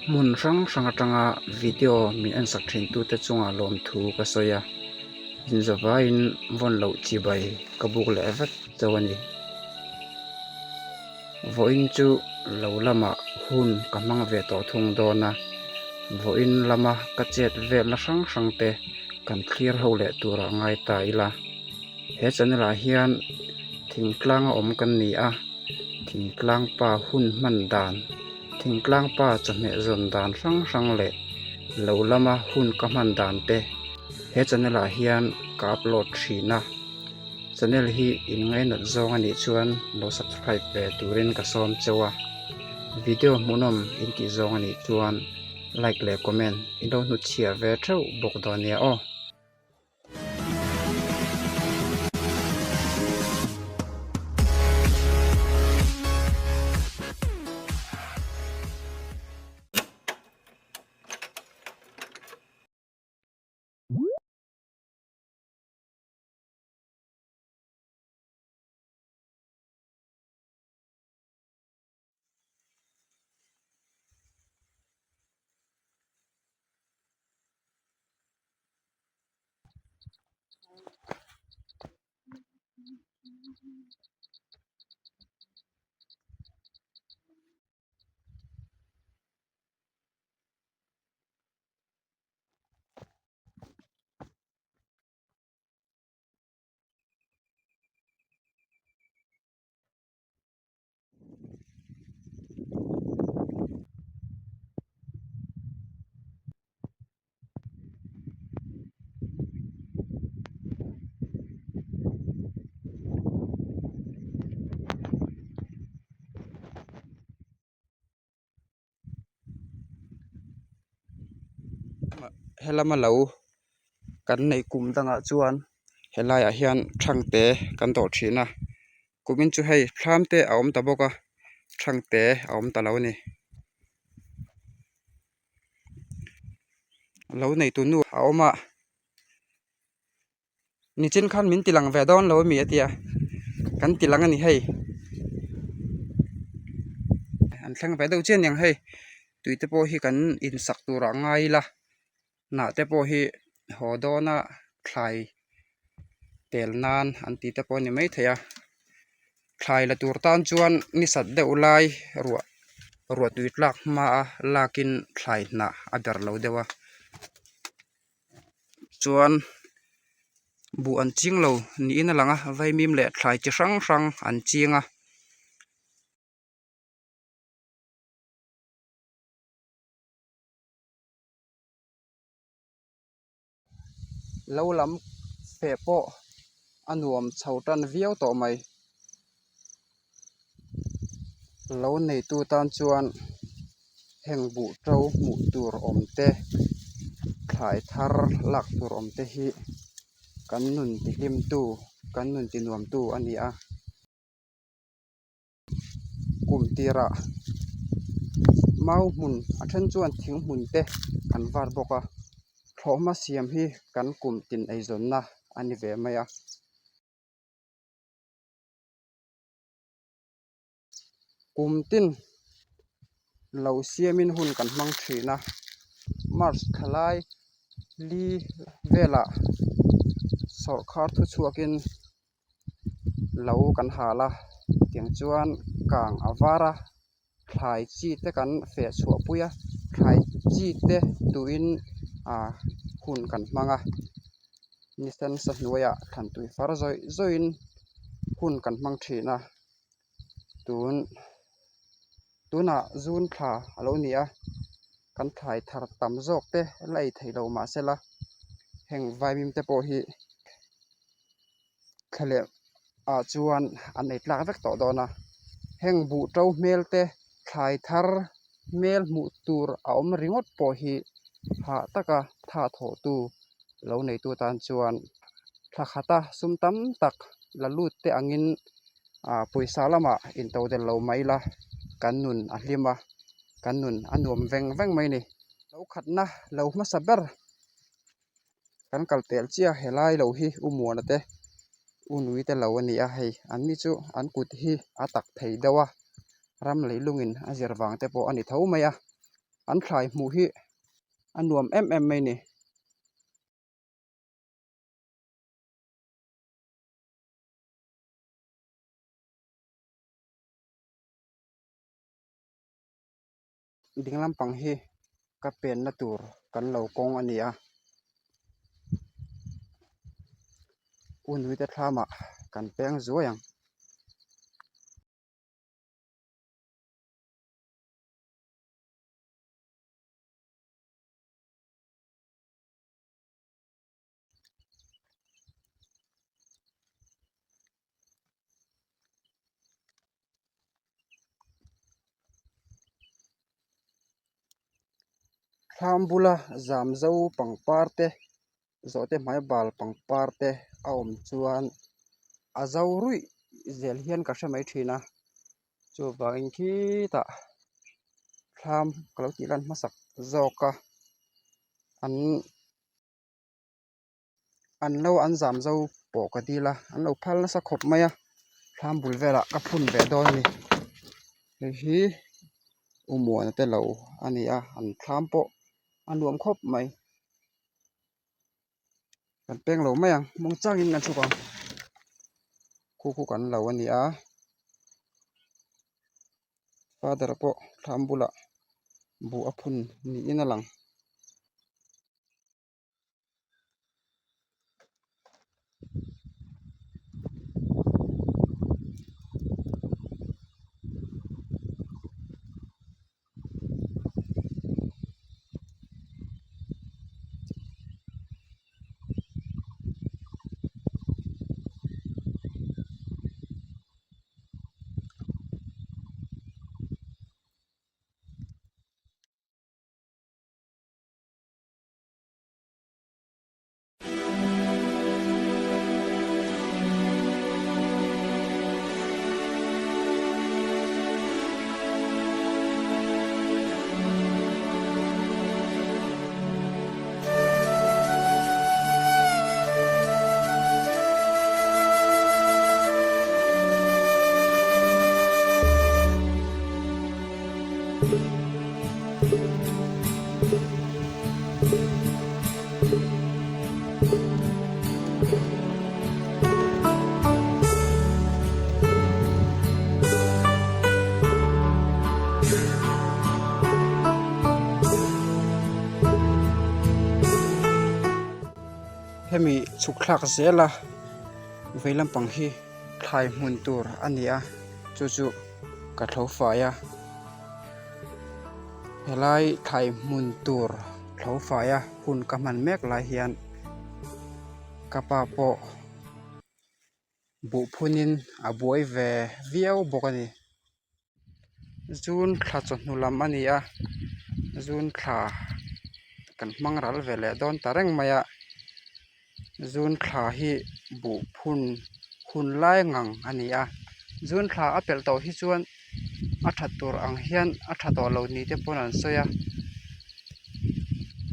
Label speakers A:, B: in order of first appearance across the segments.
A: Hmun hrang hrang atanga video min en sak thin tute chungah lawmthu ka sawi a, inzavaiin vawn loh chibai ka buk leh vek chauh a ni. Vawiin chu lo lamah hun ka hmang ve tawh thung dawn a, vawiin lama ka chet velna hrang hrang te kan thlir ho leh turah ngai ta ila. He channel ah hian thingtlang a awm kan ni a, thingtlang pa hun hman dan, thingtlang pa chawhmeh zawn dan hrang hrang leh lo lama hun ka hman dan te he channel ah hian ka upload thin a. Channel hi in ngainat zawng a nih chuan lo subscribe ve turin ka sawm cheu a, video hmuhnawm in tih zawng a nih chuan like leh comment in lo hnutchhiah ve theuh bawk dawn nia aw. Helama lo kan neih kum dangah chuan helaiah hian thangte kan dawh thin a kumin chu hei thlam te a awm ta bawk a thangte a awm ta lo a ni. Lo neitu nu a awm a. Nichin khan min ti lang ve dawn lo ami a tia kan ti lang a ni hei an thleng ve deuh chiah aniang hei tui te pawh hi kan insak turah ngai ila hnah te pawh hi haw dawna thlai tel nan an tih te pawh a ni maithei a thlai la tur tan chuan ni sat deuh lai ruah ruah tui tlak hma a lakin thlai hnah a ber lo deuh a. Chuan buh an ching lo niin a lang a vaimim leh thlai chi hrang hrang an ching a. Lo lam feh pawh a nuam chho tan viau tawh mai. Lo neitu tan chuan heng buh to hmuh tur awm te thlai thar lak tur awm te hi kan nun ti hlim tu kan nun ti nuam tu a ni a. Kum tirah mau hmun a then chuan thing hmun te an var bawk a thlawhhma siam hi kan kum tin eizawnna a ni ve mai a. Kum tin lo siamin hun kan hmang thin a March thalai li velah sawrkhar thu chhuakin lo kan hal a tiang chuan kang a var a thlai chi te kan feh chhuah pui a thlai chi te tuin ah hun kan hmang a ni sen sa hnuaiah thlan tui far zawih zawihin hun kan hmang thin a tun tunah zun thla a lo ni a kan thlai thar tam zawk te la ei theih loh mahsela heng vaimim te pawh hi thlaleh ah chuan an ei tlak vek tawh dawn a heng buh to hmel te thlai thar hmel hmuh tur a awm ringawt pawh hi hah taka tha thawh tu lo neitu tan chuan thla khata sum tam tak la lut te angin ah pawisa lamah intodelh lo mai ila kan nun a hlim a kan nun a nuam veng veng mai a ni lo khatna lo hmasa ber. Kan kal pel chiah helai lo hi u muana te u nui te lo a ni a hei an ni chu an kut hi a tak thei deuh a ram leilungin a zir vang te pawh a ni tho mai a. An thlai hmuh hi a nuam em em mai a ni. Ding lampang hi ka penna tur kan lo kawng a ni a u nuite thlamah kan peng zuai ang. Thlam bula zam zo pangpar te zawhte hmai bal pangpar te a awm chuan a zo ruih zel hian ka hre mai thin a chuvangin khitah thlam ka lo tih lan hmasak zawk a an. An lo an zam zo pawh ka dil a an lo phal nasa khawp mai a thlam bul velah ka phun ve dawn a ni hei hi u muana te lo a ni a an thlam pawh a nuam khawp mai kan peng lo mai ang mawng changin kan chhuk ang khu khu kan lo a ni a father pawh thlam bulah buh a phun niin a lang. Hemi chhuk thlak zela vei lampang hi thlai hmun tur a ni a chu chu ka tho fai a helai thlai hmun tur tho fai a hun ka hman mek lai hian ka pa pawh buh phunin a buai ve viau bawk a ni zun thla chawhnu lam a ni a zun thla kan hmang ral ve leh dawn ta reng mai a zun thla hi buh phun hun lai ngang a ni a zun thla a pelh tawh hi chuan a that tur ang hian a tha tawh lo ni te pawn an sawi a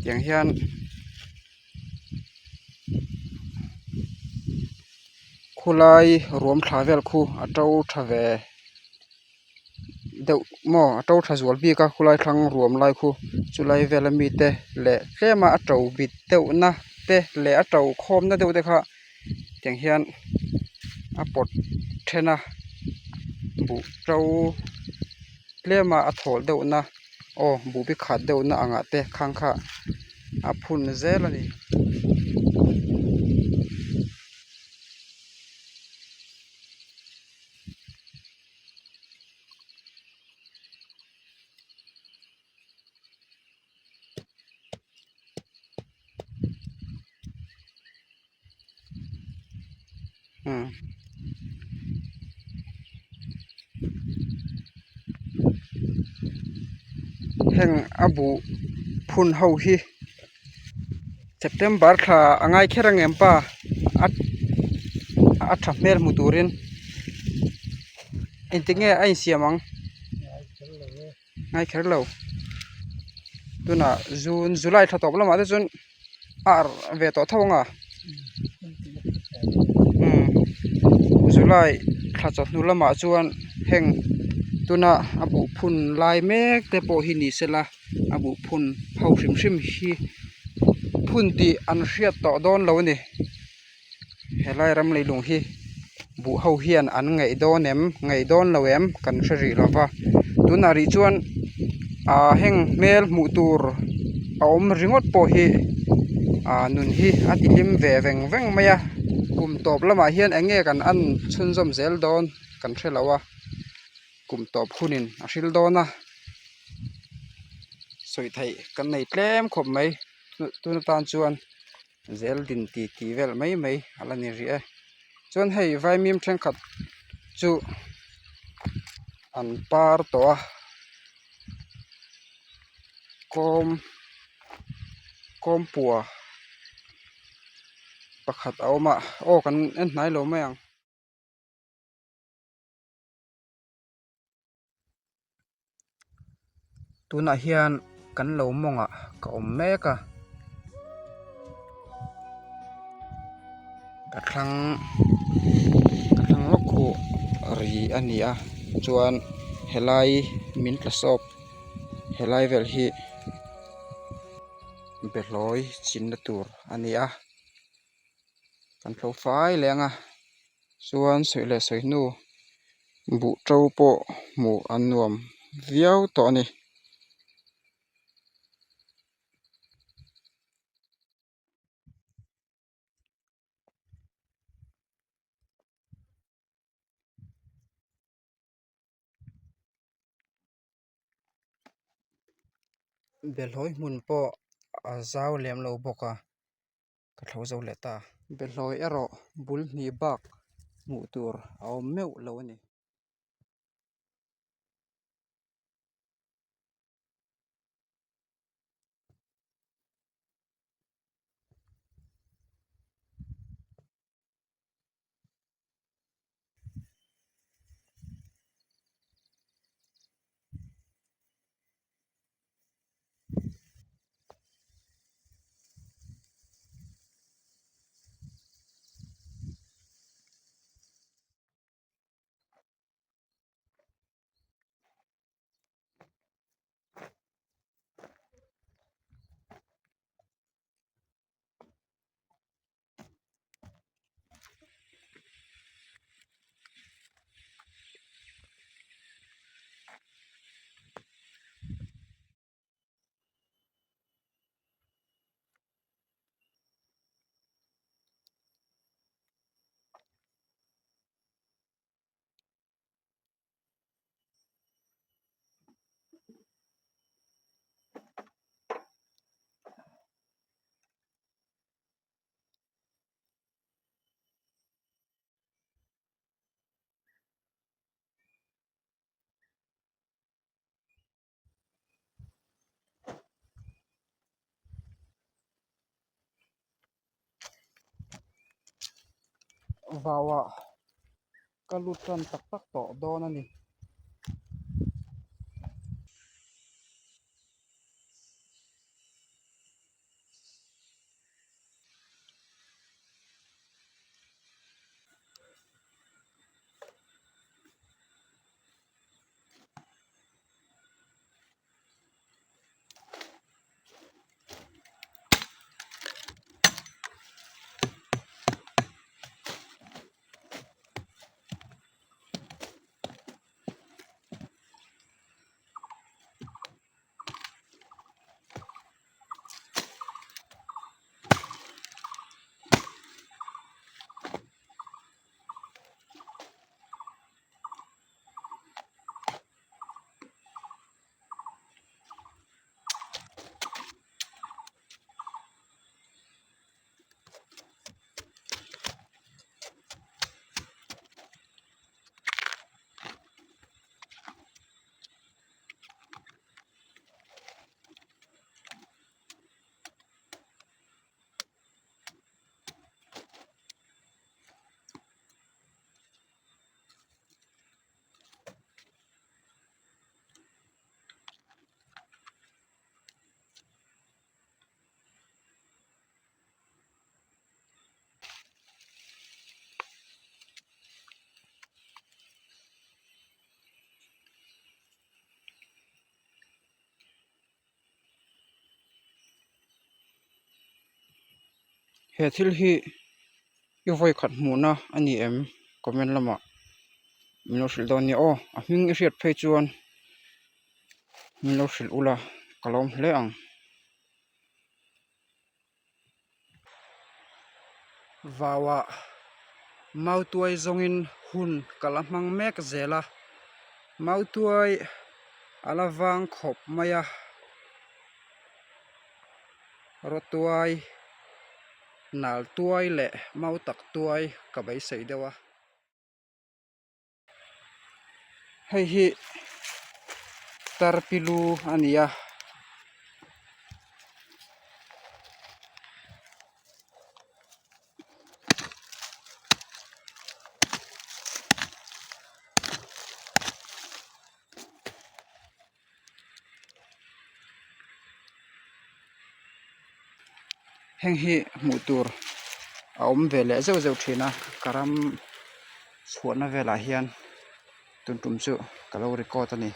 A: tiang hian khulai ruam thla vel khu a to tha ve deuh maw a to tha zual bik a khulai thlang ruam lai khu chulai vel ami te leh tlem a a to bit deuh na te leh a to khawm na deuh te kha tiang hian a pawt then a buh to tlem a a thawl deuh na aw buh bi khat deuh na ang ah te khang kha a phun zel a ni. Heng a buh phun ho hi September thla a ngai kher ang em pa a a tha hmel hmu turin engtik nge a insiam ang ngai kher lo tunah june july thla tawp lamah te chuan a arh ve tawh tho ang a umm july thla chawhnu lamah chuan heng. Tuna a buh phun lai mek te pawh hi ni sela a buh phun ho hrim hrim hi phun tih an hriat tawh dawn lo a ni. Helai ram leilung hi buh ho hian an ngaih dawn em ngaih dawn lo em kan hre rih lo va tunah rih chuan ah heng hmel hmuh tur a awm ringawt pawh hi ah nun hi a ti hlim ve veng veng mai a kum tawp lamah hian eng nge kan en chhunzawm zel dawn kan hre lo a kum tawp hunin a hril dawn a sawi theih kan nei tlem khawp mai tun atan chuan. Zel din ti tih vel mai mai a la ni rih e chuan hei vaimim thenkhat chu an par tawh a kawm kawmpua pakhat a awm a aw kan en hnai lo mai ang. Tunah hian kan lo mawngah ka awm mek a ka thlang ka thlang lawk khu ri a ni a chuan helai min tla sawp helai vel hi behlawi chinna tur a ni a kan tho fai leh ang a. Chuan sawi leh sawi hnu buh to pawh hmuh an nuam viau tawh a ni. Behlawi hmun pawh a zau lem lo bawk a. Ka thlo zo leh ta. Behlawi erawh bul hnih bak hmuh tur a awm meuh lo a ni. Vauah ka lut tan tak tak tawh dawn a ni. He thil hi i vawi khat hmuhna a ni em? Comment lamah min lo hrilh dawn nia aw. A hming i hriat phei chuan min lo hrilh ula ka lawm hle ang. Vauah mautuai zawngin hun ka la hmang mek zel a, mautuai a la vang khawp mai a, rawtuai, nal tuai leh mautak tuai ka beisei deuh a. Hei hi tarpilu a ni a. Heng hi hmuh tur a awm ve leh zeuh zeuh thin a ka ram chhuahna velah hian tun tum chu ka lo record a ni.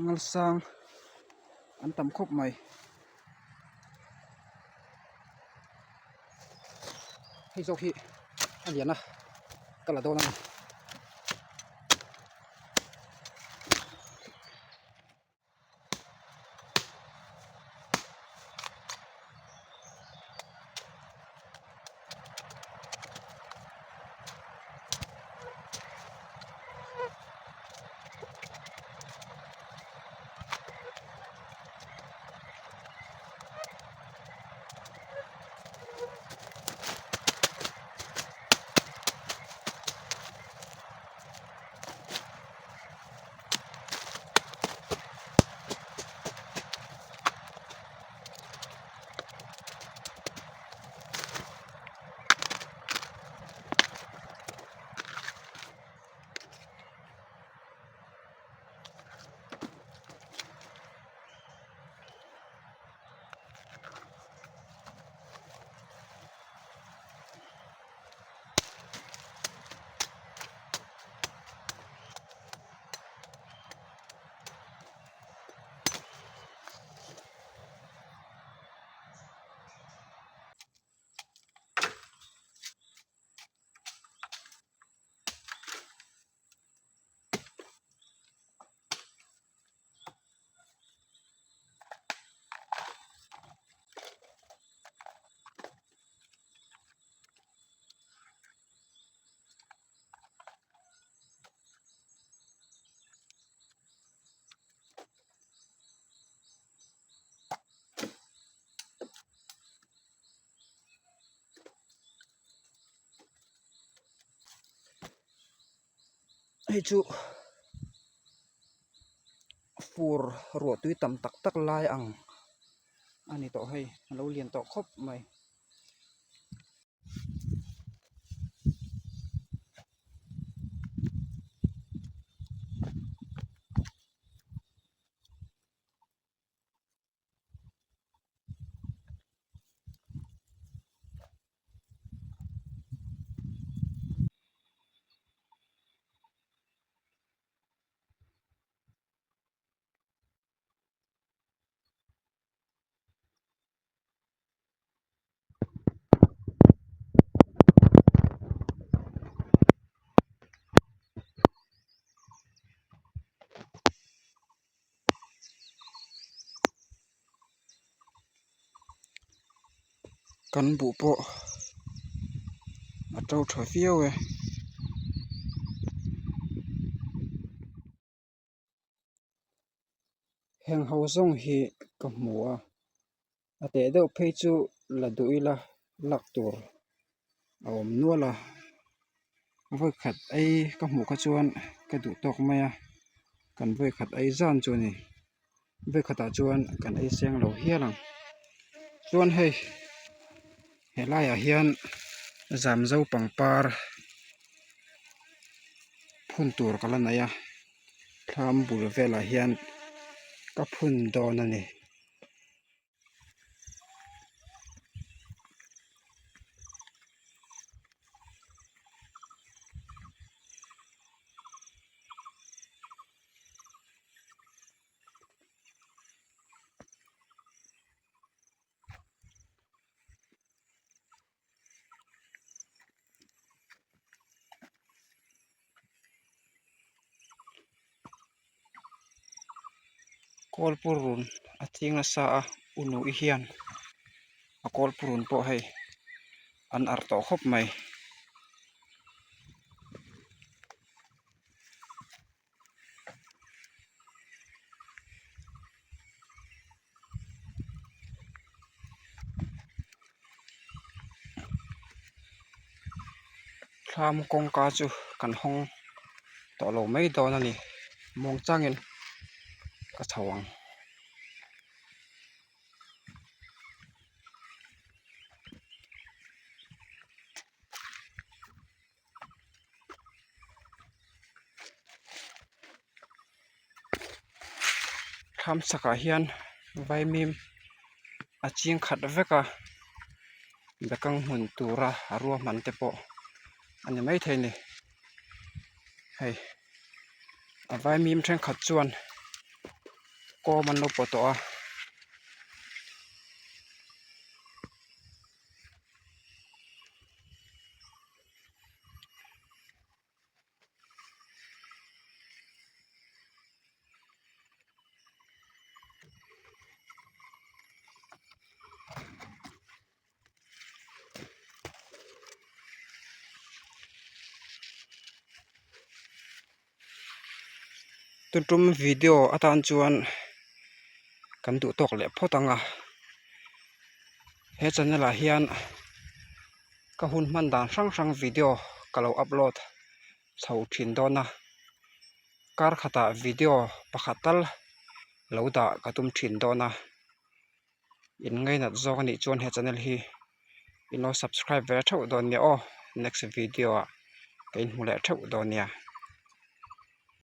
A: Ngalsang an tam khawp mai hei zawk hi a lian a ka la dawn a ni. Hei chu fur ruah tui tam tak tak lai ang a ni tawh hei a lo lian tawh khawp mai. Kan buh pawh a to tha viau e. Heng ho zawng hi ka hmu a, a teh deuh phei chu la duh ila lak tur a awm nual a, vawikhat ei ka hmuh kha chuan ka duh tawk mai a, kan vawikhat ei zan chu a ni. Vawikhatah chuan kan ei seng lo hial ang chuan hei he laiah hian zamzo pangpar phun tur ka la nei a thlam bul velah hian ka phun dawn a ni. Kawlpur run a ching nasa a u nuih hian a kawlpur run pawh hei an arh tawh khawp mai. Thlam kawngka chu kan hawng tawh lo mai dawn a ni muang changin ka chho ang. Thlam chhakah hian vaimim a ching khat vek a bekang hmun tura a ruahman te pawh a ni maithei a ni hei a vaimim thenkhat chuan kawm an lo pawh tawh a. Tun tum video atan chuan kan duh tawk leh phawt ang a he channel ah hian ka hun hman dan hrang hrang video ka lo upload chho thin dawn a kar khatah video pakhat tal lo dah ka tum thin dawn a in ngainat zawk anih chuan he channel hi in lo subscribe ve theuh dawn nia aw next video ah ka inhmu leh theuh dawn nia.